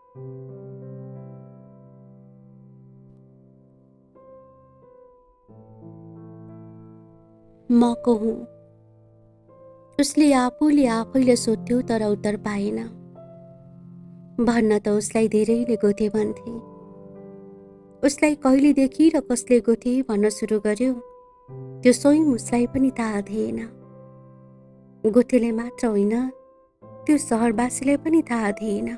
म को हुँ? उसले आफूले आफैले सोध्यो तर उत्तर पाएन। भन्न त उसलाई धेरैले गोथे भन्थे। उसलाई कहिलेदेखि र कसले गोथे भन्न सुरु गर्यो त्यो स्वयं उसलाई पनि थाहा थिएन। गोथेले मात्र होइन, त्यो सहरवासीलाई पनि थाहा थिएन।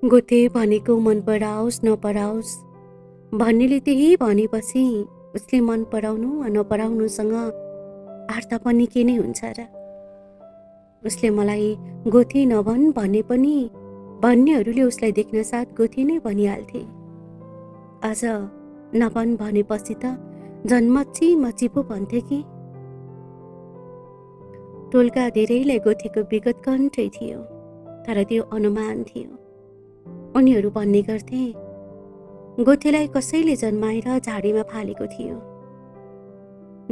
गोथे भनेको मन पराओस् नपराओस् भन्नेले त्यही भनेपछि उसले मन पराउनु वा नपराउनुसँग अर्थ पनि के नै हुन्छ र? उसले मलाई गोथे नभन् भने पनि भन्नेहरूले उसलाई देख्न साथ गोथे नै भनिहाल्थे। अझ नभन् भनेपछि त झन् मच्ची मच्ची पो भन्थे कि। टोलका धेरैलाई गोथेको विगत कण्ठै थियो, तर त्यो अनुमान थियो। उनीहरू भन्ने गर्थे गोथेलाई कसैले जन्माएर झाडीमा फालेको थियो।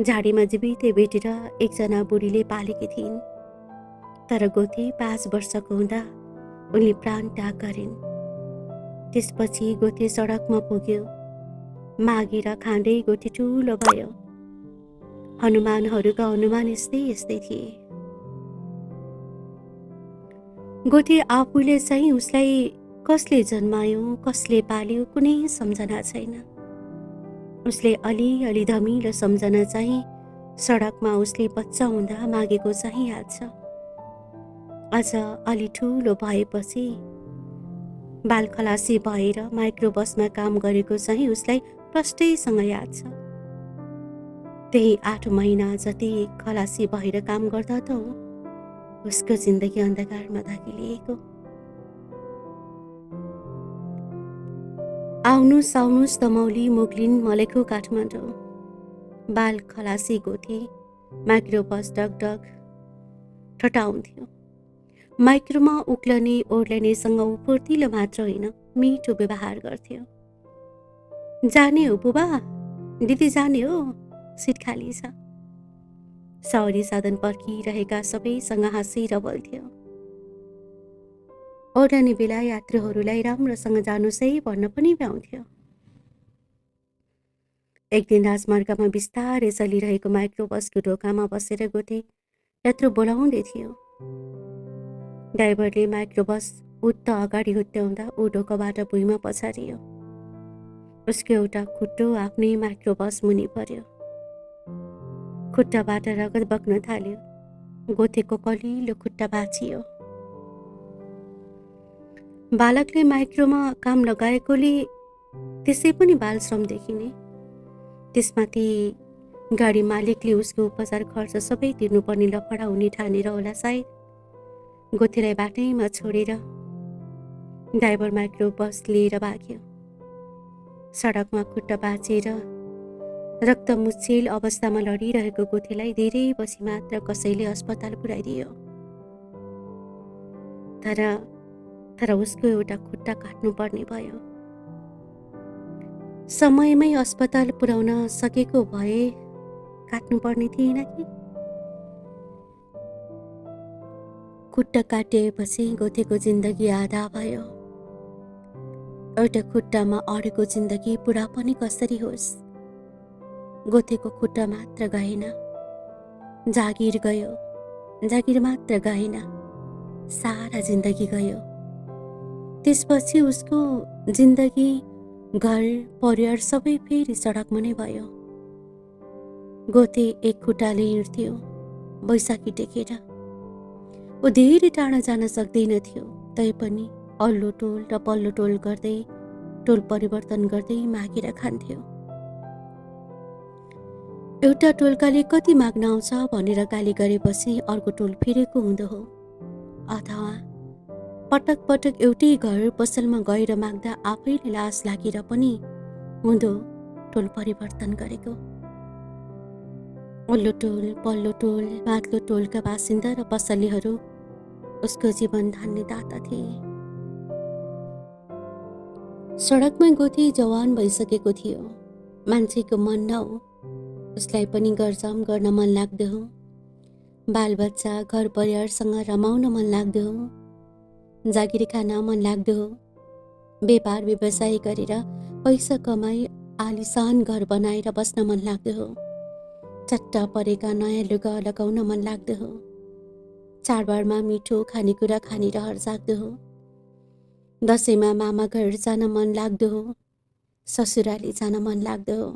झाडीमा जीवितै भेटेर एकजना बुढीले पालेकी थिइन्। तर गोथे 5 वर्षको हुँदा उनले प्राण त्याग गरिन्। त्यसपछि गोथे सडकमा पुग्यो। मागेर खाँदै गोथे ठुलो भयो। हनुमानहरूका अनुमान यस्तै यस्तै थिए। गोथे आफूले चाहिँ उसलाई कसले जन्मायो कसले पाल्यो कुनै सम्झना छैन। उसले अलिअलि धमिलो सम्झना चाहिँ सडकमा उसले बच्चा हुँदा मागेको चाहिँ याद छ। अझ अलि ठुलो भएपछि बाल खलासी भएर माइक्रो बसमा काम गरेको चाहिँ उसलाई प्रष्टैसँग याद छ। त्यही 8 महिना जति खलासी भएर काम गर्दा त हो उसको जिन्दगी अन्धकारमा धकिलिएको। आउनुस् आउनुस् दमौली मुगलिन मलेखु काठमाडौँ। बाल खलासी गोथे माइक्रो बस डगडग ठटाउँथ्यो। माइक्रोमा उक्लने ओर्लनेसँग ऊ फुर्तिलो मात्र होइन, मिठो व्यवहार गर्थ्यो। जाने हो बुबा? दिदी जाने हो? सिट खाली छ। सवारी साधन पर्खिरहेका सबैसँग हाँसेर बोल्थ्यो। ओर्लने बेला यात्रुहरूलाई राम्रोसँग जानुस् है भन्न पनि भ्याउँथ्यो। एक दिन राजमार्गमा बिस्तारै चलिरहेको माइक्रो बसको ढोकामा बसेर गोथे यात्रु बोलाउँदै थियो। ड्राइभरले माइक्रो बस उत अगाडि हुत्याउँदा ऊ ढोकाबाट भुइँमा पछारियो। उसको एउटा खुट्टो आफ्नै माइक्रो बस मुनि पर्यो। खुट्टाबाट रगत बग्न थाल्यो। गोथेको कलिलो खुट्टा भाँचियो। बालकले माइक्रोमा काम लगाएकोले त्यसै पनि बाल श्रम देखिने। त्यसमाथि गाडी मालिकले उसको उपचार खर्च सबै तिर्नुपर्ने लफडा हुने ठानेर होला सायद गोथेलाई बाटैमा छोडेर ड्राइभर माइक्रो बस लिएर भाग्यो। सडकमा खुट्टा भाँचिएर रक्तमुच्छेल अवस्थामा लडिरहेको गोथेलाई धेरै पछि मात्र कसैले अस्पताल पुर्याइदियो। तर उसको एउटा खुट्टा काट्नु पर्ने भयो। समयमै अस्पताल पुर्याउन सकेको भए काट्नु पर्ने थिएन कि? खुट्टा काटिएपछि गोथेको जिन्दगी आधा भयो। एउटा खुट्टामा अडेको जिन्दगी पुरा पनि कसरी होस्? गोथेको खुट्टा मात्र गएन, जागिर गयो। जागिर मात्र गएन, सारा जिन्दगी गयो। त्यसपछि उसको जिन्दगी घर परिवार सबै फेरि सडकमा नै भयो। गोथे एक खुट्टाले हिँड्थ्यो बैशाखी टेकेर। ऊ धेरै टाढा जान सक्दैन थियो, तैपनि अल्लो टोल र पल्लो टोल गर्दै टोल परिवर्तन गर्दै मागेर खान्थ्यो। एउटा टोलकाले कति माग्न आउँछ भनेर गाली गरेपछि अर्को टोल फेरेको हुँदो हो। अथवा पटक पटक एउटै घर पसलमा गएर माग्दा आफैले लाज लागेर पनि हुँदो टोल परिवर्तन गरेको। अल्लो टोल पल्लो टोल माथिल्लो टोलका बासिन्दा र पसलेहरू उसको जीवन धान्ने दाता थिए। सडकमा गोथे जवान भइसकेको थियो। मान्छेको मन न हो, उसलाई पनि गरजाम गर्न मन लाग्दो हो। बालबच्चा घर परिवारसँग रमाउन मन लाग्दो हो। जागिर खान मन लाग्दो हो। व्यापार व्यवसाय गरेर पैसा कमाई आलिसान घर बनाएर बस्न मन लाग्दो हो। चट्ट परेका नयाँ लुगा लगाउन मन लाग्दो हो। चाडबाडमा मिठो खानेकुरा खाने रहर जाग्दो हो। दसैँमा मामा घर जान मन लाग्दो हो। ससुराली जान मन लाग्दो हो।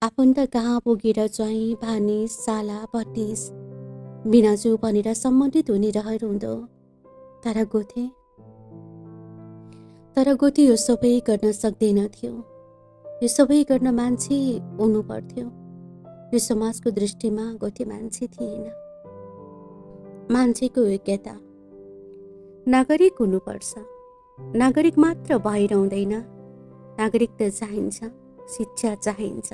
आफन्त कहाँ पुगेर ज्वाइँ भानिज साला भतिज बिनाजु भनेर सम्बन्धित हुने रहर हुँदो। तर गोथे यो सबै गर्न सक्दैनथ्यो। यो सबै गर्न मान्छे हुनु पर्थ्यो। यो समाजको दृष्टिमा गोथे मान्छे थिएन। मान्छेको योग्यता नागरिक हुनुपर्छ। नागरिक मात्र भएर हुँदैन। नागरिकता चाहिन्छ, शिक्षा चाहिन्छ।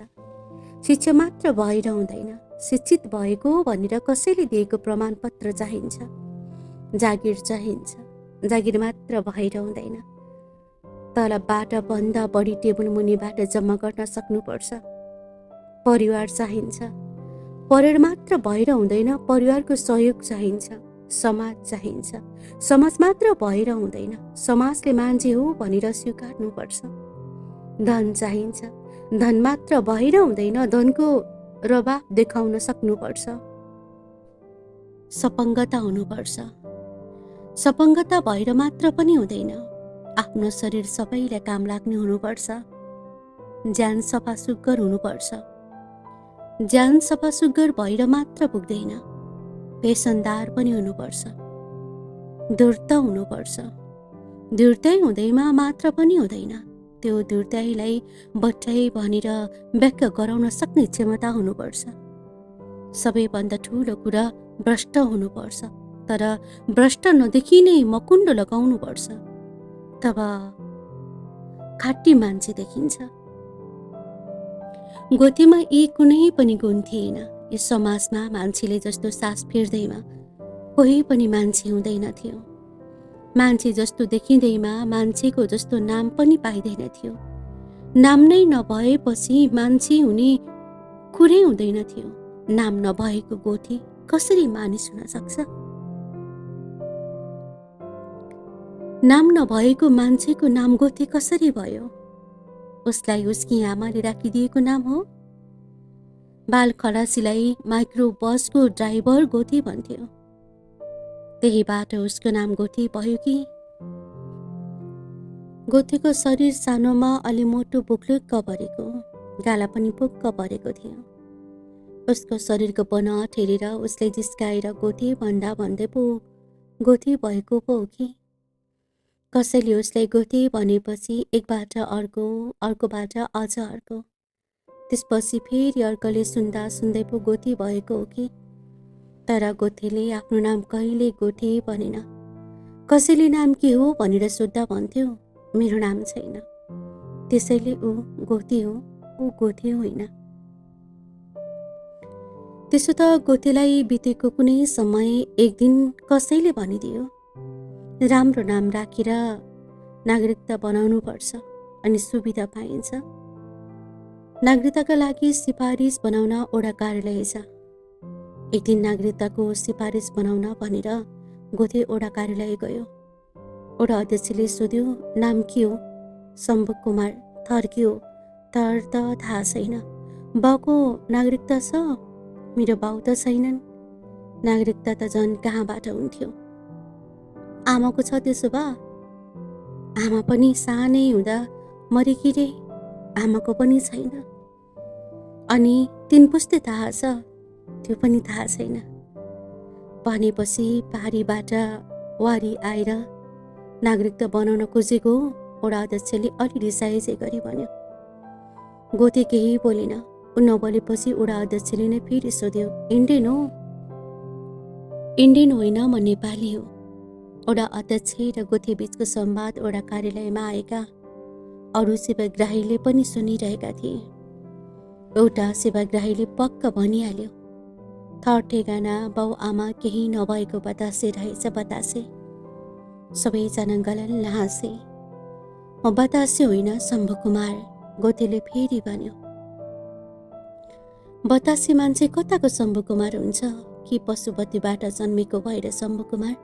शिक्षा मात्र भएर हुँदैन। शिक्षित भएको भनेर कसैले दिएको प्रमाणपत्र चाहिन्छ। जागिर चाहिन्छ। जागिर मात्र भएर हुँदैन। तलबबाट भन्दा बढी टेबल मुनिबाट जम्मा गर्न सक्नुपर्छ। परिवार चाहिन्छ। परिवार मात्र भएर हुँदैन। परिवारको सहयोग चाहिन्छ। समाज चाहिन्छ। समाज मात्र भएर हुँदैन। समाजले मान्छे हो भनेर स्वीकार्नुपर्छ। धन चाहिन्छ। धन मात्र भएर हुँदैन। धनको रवाब देखाउन सक्नुपर्छ। सपङ्गता हुनुपर्छ। सपङ्गता भएर मात्र पनि हुँदैन। आफ्नो शरीर सबैलाई काम लाग्ने हुनुपर्छ। ज्यान सफा सुग्घर हुनुपर्छ। ज्यान सफा सुग्घर भएर मात्र पुग्दैन। पेसनदार पनि हुनुपर्छ। धूर्त हुनुपर्छ। धूर्तै हुँदैमा मात्र पनि हुँदैन। त्यो धूर्तैलाई बट्टाइ भनेर व्याख्या गराउन सक्ने क्षमता हुनुपर्छ। सबैभन्दा ठुलो कुरा भ्रष्ट हुनुपर्छ। तर भ्रष्ट नदेखि नै मकुण्ड लगाउनुपर्छ। तब खाटी मान्छे देखिन्छ। गोथीमा यी कुनै पनि गुण थिएन। यो समाजमा मान्छेले जस्तो सास फेर्दैमा कोही पनि मान्छे हुँदैन थियो। मान्छे जस्तो देखिँदैमा मान्छेको जस्तो नाम पनि पाइँदैन थियो। नाम नै नभएपछि मान्छे हुने कुरै हुँदैन थियो। नाम नभएको गोठी कसरी मानिस हुन सक्छ? नाम नभएको मान्छेको नाम गोठी कसरी भयो? उसलाई उसकी आमाले राखिदिएको नाम हो। बाल खलासीलाई माइक्रो बसको ड्राइभर गोठी भन्थ्यो। त्यहीबाट उसको नाम गोठी भयो कि? गोठीको शरीर सानोमा अलि मोटो बुक्लुक्क परेको, गाला पनि पुक्क परेको थियो। उसको शरीरको बनावट हेरेर उसले जिस्काएर गोठी भन्दा भन्दै पो गोठी भएको पो हो कि? कसैले उसलाई गोठी भनेपछि एकबाट अर्को, अर्कोबाट अझ अर्को, त्यसपछि फेरि अर्कोले सुन्दा सुन्दै पो गोठी भएको हो कि? तर गोठीले आफ्नो नाम कहिले गोठी भनेन। कसैले नाम के हो भनेर सोद्धा भन्थ्यो, मेरो नाम छैन। त्यसैले ऊ गोठी हो, ऊ गोठी होइन। त्यसो त गोठीलाई बितेको कुनै समय एक दिन कसैले भनिदियो, राम्रो नाम राखेर नागरिकता बनाउनु पर्छ अनि सुविधा पाइन्छ। नागरिकताका लागि सिफारिस बनाउन वडा कार्यालय जा। एक दिन नागरिकताको सिफारिस बनाउन भनेर गोठे वडा कार्यालय गयो। वडा अध्यक्षले सोध्यो, नाम के हो? शम्भु कुमार। थर के हो? थर त थाहा छैन। बाउको नागरिकता छ? मेरो बाउ त छैनन्। नागरिकता त झन् कहाँबाट हुन्थ्यो? आमाको छ त्यसो भए? आमा पनि सानै हुँदा मरेकी रे। आमाको पनि छैन। अनि 3 पुस्ते थाहा छ? त्यो पनि थाहा छैन। भनेपछि पारीबाट वारी आएर नागरिकता बनाउन खोजेको वडा अध्यक्षले अलि रिसाइजै गरी भन्यो। गोठे केही बोलेन। ऊ नबोलेपछि वडा अध्यक्षले नै फेरि सोध्यो, इन्डियन हो? इन्डियन होइन, म नेपाली हो। वडा अध्यक्ष र गोठे बीचको संवाद वडा कार्यालयमा आएका अरू सेवाग्राहीले पनि सुनिरहेका थिए। एउटा सेवाग्राहीले पक्क भनिहाल्यो, थर ठेगाना बाउ आमा केही नभएको बतासे रहेछ, बतासे। सबैजना गलल्ल हाँसे। म बतासे होइन, शम्भु कुमार। गोठेले फेरि भन्यो। बतासे मान्छे कताको शम्भु कुमार हुन्छ कि पशुपतिबाट जन्मेको भएर शम्भु कुमार?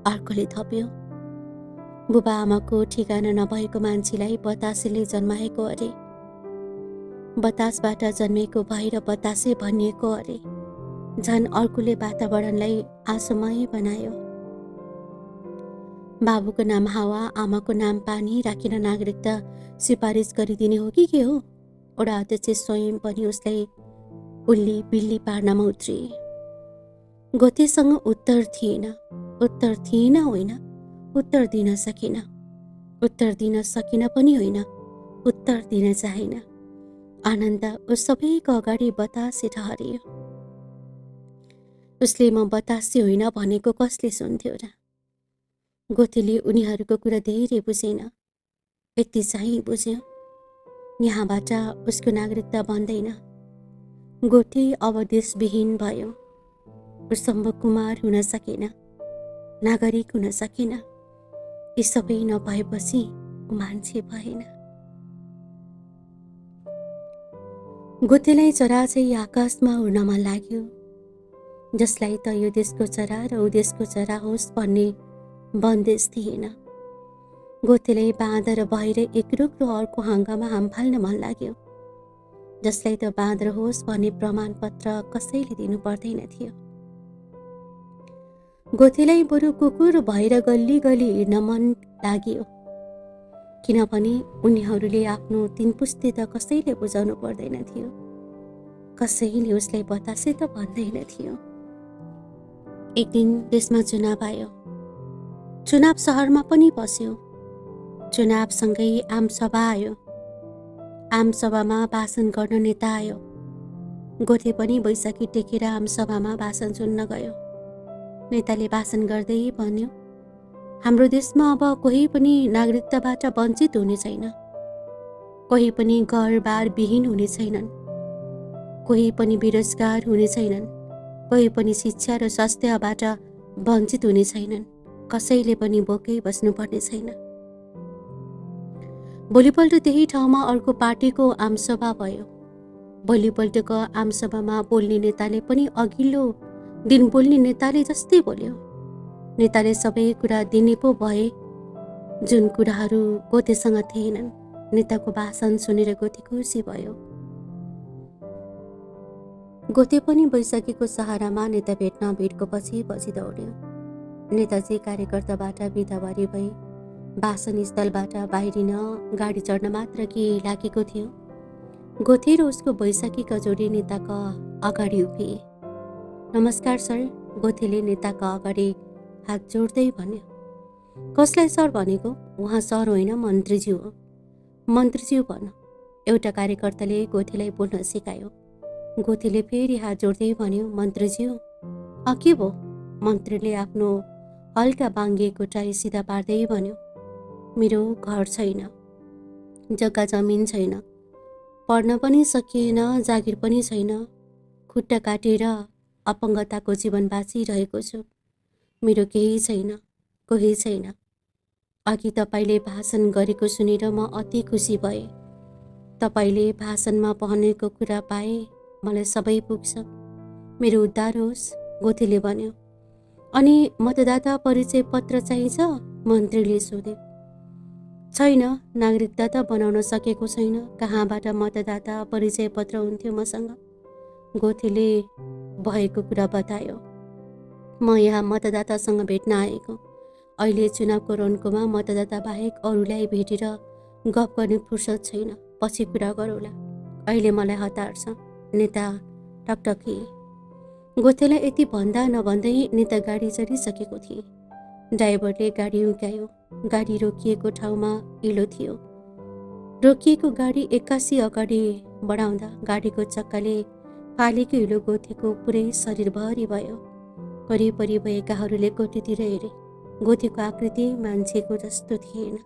अर्कोले थप्यो, बुबा आमाको ठिकाना नभएको मान्छेलाई बतासेले जन्माएको अरे, बतासबाट जन्मेको भएर बतासे भनिएको अरे। झन् अर्कोले वातावरणलाई आशमय बनायो। बाबुको नाम हावा, आमाको नाम पानी राखेर नागरिकता सिफारिस गरिदिने हो कि के हो? वडा अध्यक्ष स्वयं पनि उसलाई उल्ली बिल्ली पार्नमा उत्रिए। गोतेसँग उत्तर थिएन होइन, उत्तर दिन सकिन। उत्तर दिन सकिन पनि होइन, उत्तर दिन चाहेन। आनन्द उस सबैको अगाडि बतासे ठहरियो। उसले म बतासे होइन भनेको कसले सुन्थ्यो र? गोतेले उनीहरूको कुरा धेरै बुझेन, यति चाहिँ बुझ्यो, यहाँबाट उसको नागरिकता बन्दैन। गोते अब देशविहीन भयो। ऊ सम्भकुमार हुन सकेन, नागरिक हुन सकेन। यी सबै नभएपछि ऊ मान्छे भएन। गोतेलाई चरा चाहिँ आकाशमा उड्न मन लाग्यो, जसलाई त यो देशको चरा र ऊ देशको चरा होस् भन्ने बन्देज थिएन। गोतेलाई बाँदर भएर एक रुख र अर्को हाँगामा हाम फाल्न मन लाग्यो, जसलाई त बाँदर होस् भन्ने प्रमाणपत्र कसैले दिनु पर्दैन थियो। गोतेलाई बरु कुकुर भएर गल्ली गल्ली हिँड्न मन लाग्यो, किनभने उनीहरूले आफ्नो 3 पुस्ते त कसैले बुझाउनु पर्दैन थियो। कसैले उसलाई बतासे त भन्दैन थियो। एक दिन देशमा चुनाव आयो। चुनाव सहरमा पनि बस्यो। चुनावसँगै आमसभा आयो। आमसभामा भाषण गर्न नेता आयो। गोते पनि बैशाखी टेकेर आमसभामा भाषण सुन्न गयो। नेताले भाषण गर्दै भन्यो, हाम्रो देशमा अब कोही पनि नागरिकताबाट वञ्चित हुने छैन। कोही पनि घरबार विहीन हुने छैनन्। कोही पनि बेरोजगार हुने छैनन्। कोही पनि शिक्षा र स्वास्थ्यबाट वञ्चित हुने छैनन्। कसैले पनि भोकै बस्नुपर्ने छैन। भोलिपल्ट त्यही ठाउँमा अर्को पार्टीको आमसभा भयो। भोलिपल्टको आमसभामा बोल्ने नेताले पनि अघिल्लो दिन बोल्ने नेताले जस्तै बोल्यो। नेताले सबै कुरा दिने पो भए, जुन कुराहरू गोतेसँग थिएनन्। नेताको भाषण सुनेर गोते खुसी भयो। गोते पनि बैशाखीको सहारामा नेता भेट्न भिडको पछि दौड्यो। नेताजी कार्यकर्ताबाट बिदाबारी भई भाषण स्थलबाट बाहिरिन गाडी चढ्न मात्र के लागेको थियो। गोते र उसको बैशाखीका जोडी नेताका अगाडि उभिए। नमस्कार सर, गोतेले नेताका अगाडि हात जोड्दै भन्यो। कसलाई सर भनेको? उहाँ सर होइन, मन्त्रीज्यू हो। मन्त्रीज्यू भन, एउटा कार्यकर्ताले गोतेलाई बोल्न सिकायो। गोतेले फेरि हात जोड्दै भन्यो, मन्त्रीज्यू। के भो? मन्त्रीले आफ्नो हल्का बाङ्गिएको टाई सिधा पार्दै भन्यो, मेरो घर छैन, जग्गा जमिन छैन, पढ्न पनि सकिएन, जागिर पनि छैन, खुट्टा काटेर अपङ्गताको जीवन बाँचिरहेको छु। मेरो केही छैन, कोही छैन। अघि तपाईँले भाषण गरेको सुनेर म अति खुसी भएँ। तपाईँले भाषणमा भनेको कुरा पाए मलाई सबै पुग्छ। मेरो उद्धार होस्, गोतेले भन्यो। अनि मतदाता परिचय पत्र चाहिन्छ? मन्त्रीले सोध्यो। छैन, नागरिकता त बनाउन सकेको छैन। कहाँबाट मतदाता परिचय पत्र हुन्थ्यो मसँग? गोतेले भएको कुरा बतायो। म यहाँ मतदातासँग भेट्न आएको। अहिले चुनावको रन्कोमा मतदाता बाहेक अरूलाई भेटेर गफ गर्ने फुर्सद छैन। पछि कुरा गरौँला, अहिले मलाई हतार छ। नेता टकटकी। गोतेलाई यति भन्दा नभन्दै नेता गाडी चढिसकेको थिए। ड्राइभरले गाडी उक्यायो। गाडी रोकिएको ठाउँमा हिलो थियो। रोकिएको गाडी एक्कासी अगाडि बढाउँदा गाडीको चक्काले फालेको हिलो गोतेको पुरै शरीरभरि भयो। वरिपरि भएकाहरूले गोतेतिर हेरे। गोतेको आकृति मान्छेको जस्तो थिएन।